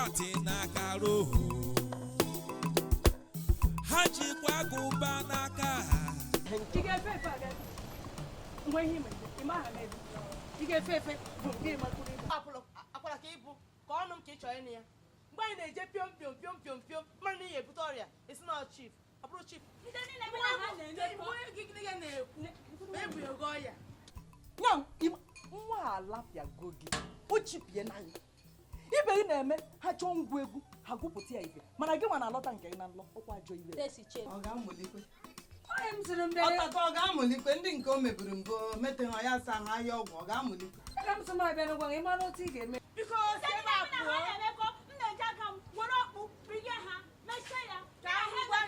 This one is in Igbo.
bat n'aka roho. Ha jikwa agụba n'aka ha. Ị ga-efe efe aga nwe ihe ime ị ma ha n'ebe ị ga-efe efe bụ nke ị makụrụ ibu. Apụlụ akwara ka ịbụ ka ọnụ m ka ị chọrọ ịnụ ya mgbe anyị na-eje piom piom piom piom piom mara na ị ga-ebute ọrịa esi na chief ọ bụrụ chief. Ndị niile mụ na ha na-emekọ. Onye gị gị na-ekwu ma ebughị oge ọya. Nya nwa alapịago gị o chipie na gị ibe gị na-eme ha chọọ ngwa egwu ha gwupụta ya ife, mana gị nwa na-alọta nke gị na nlọ ọkwa ajọ iwe. Ọ ga-amụlikwe. Onye m sịrị m bịara. Ọtaka ọ ga-amụlikwe ndị nke o mebiri mbụ meteghị ya asa ha ahịa ọgwụ, ọ ga-amụlikwe. Ka m sị m abịa n'ụgwọ gị mara otu ị ga-eme. Biko Ndị si ebe niile a mụ na pụọ. ha na-emekọ, m na-eji aka m were ọkpụ binye ha mechie ya. Ka ahụ gwa.